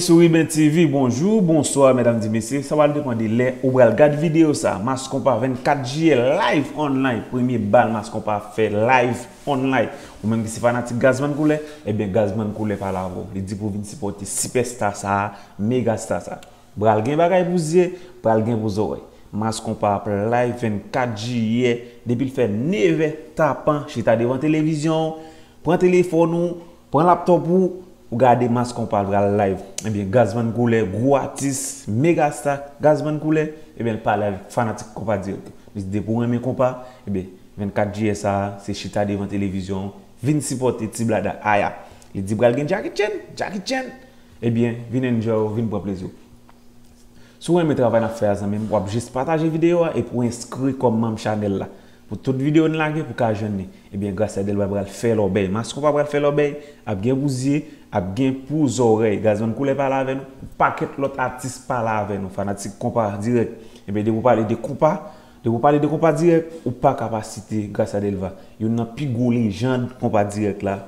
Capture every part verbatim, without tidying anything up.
Sou Riben T V, bonjou, bonswa, medam di mesye. Sa pral depann de lè ou pral gad videyo sa. Mass Konpa vennkat jiyè live online. Premye bal Mass Konpa fè live online. Ou menm ki se fanatik Gazman Koulè, ebyen Gazman Koulè pale avè w. Li di pou w vin sipòte sipèsta sa, mega sta sa. Pral gen bagay pou zye, pral gen pou zòrèy. Mass Konpa ap live vennkat jiyè, depi l fè nevè tapan, chita devan televizyon w, pran telefòn ou, pran laptòp ou, ou gade Mass Konpa pral live. Ebyen, Gazman Koulè, gwo atis, mega sta, Gazman Koulè, ebyen, l pale avèk fanatik Konpa Dirèk. Li di depi w renmen konpa, ebyen, vennkat jiyè sa a, se chita devan televizyon w, vin sipòte ti blada aya. Li di pral gen Jackie Chan, Jackie Chan, ebyen, vin enjoy w, vin pran plezi w. Si w renmen travay n ap fè a, zanmi m, w ap jis pataje videyo a epi w enskri kòm manm chanèl la. Pou tout videyo n lage, pou ka jwenn li. Ebyen, Gracia Delva pral fè lòbèy. Mass Konpa pral fè lòbèy, ap gen pou zye, ap gen pou zòrèy. Gazman Koulè pale avè nou, yon pakèt lòt atis pale avè nou. Fanatik Konpa Dirèk. Ebyen, depi w pale de konpa, depi w pale de Konpa Dirèk, ou pa ka pa site Gracia Delva. Youn nan pi gwo lejann Konpa Dirèk la,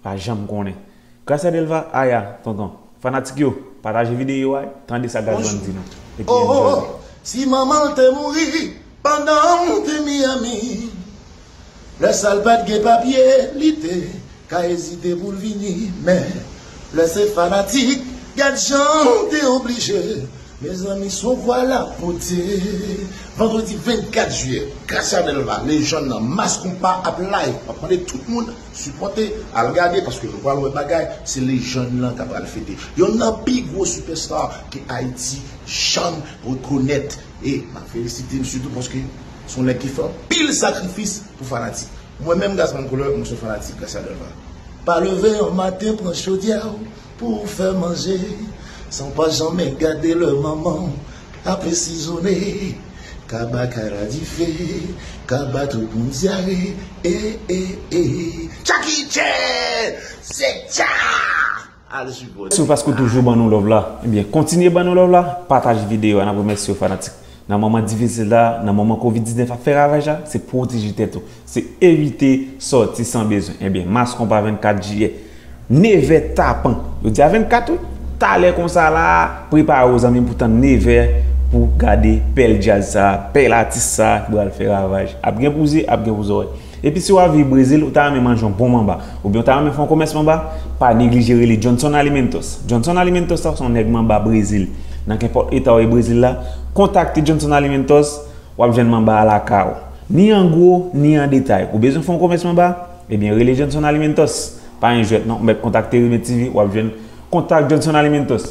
pa janm konnen. Gracia Delva, aya, tonton. Fanatik yo, pataje videyo a, tande sa Gazman di nou. Epi enjoy. Oh, oh, oh. Si manman l te mouri pandan w te Miami, lè sa l pa t gen papye, li te ka ezite pou l vini. Men, lè se fanatik, gad jan w te oblije. Mezanmi, se yon vwa l ap pote. Vandredi vennkat jiyè, Gracia Delva, lejann nan, Mass Konpa ap live. M ap mande tout moun sipòte, al gade, paske nou pral wè bagay, se lejann lan k ap pral fete. Youn nan pi gwo sipèsta ke Ayiti janm rekonèt. E m ap felisite l sitou paske se yon nèg ki fè anpil sakrifis pou fanatik. Mwen menm, Gazman Koulè, mwen se fanatik Gracia Delva. Pa leve yon maten, pran chodyè w pou w fè manje, san w pa janmen gade lè manman w ap sizonnen. Kaba kara dife, kaba tout moun dyare, e, e, e. Jackie Chan! Se Cha! Al sipòte. Mèsi paske w toujou ban nou love la. Ebyen, kontinye ban nou love la, pataje videyo a, n ap remèsye w fanatik. Nan moman difisil la, nan moman kovid diznèf ap fè ravaj la, se pwoteje tèt ou. Se evite sòti san bezwen. Ebyen, Mass Konpa vennkat jiyè, nevè tapan. Yo di a vennkat wi. Talè konsa la, prepare w zanmi m pou tann nevè pou gade pèl djaz sa, pèl atis sa ki pral fè ravaj. Ap gen pou zye, ap gen pou zòrèy. Epi si w ap viv Brezil, ou ta renmen manje yon bon manba, oubyen ou ta renmen fè yon komès manba, pa neglije rele Johnson Alimentos. Johnson Alimentos la se yon nèg manba Brezil. Nan kenpòt eta w ye Brezil la, kontakte Johnson Alimentos, w ap jwenn manba a lakay ou. Ni an gwo, ni an detay. Ou bezwen fè yon komès manba? Ebyen, rele Johnson Alimentos. Pa gen jwèt non, ou mèt kontakte Riben T V, w ap jwenn kontak Johnson Alimentos.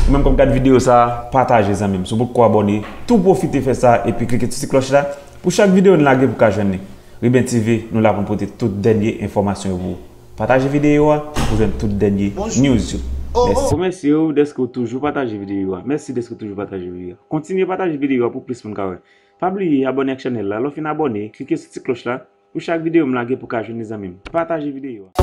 Ou menm k ap gad videyo sa, pataje zanmi m. Si w potko abòne, tou pwofite fè sa epi klike sou ti klòch la pou chak videyo n lage pou ka jwenn li. Riben T V, nou la pou n pote tout dènye enfòmasyon yo pou ou. Pataje videyo a pou jwenn tout dènye news yo. Mèsi. Mèsi w dèske w toujou pataje videyo a. Mèsi dèske w toujou pataje videyo a. Kontinye pataje videyo a pou plis moun ka wè. Pa bliye abòne ak chanèl la. Lè w fin abòne, klike sou ti klòch la pou chak videyo m lage pou ka jwenn li zanmi m. Pataje videyo a.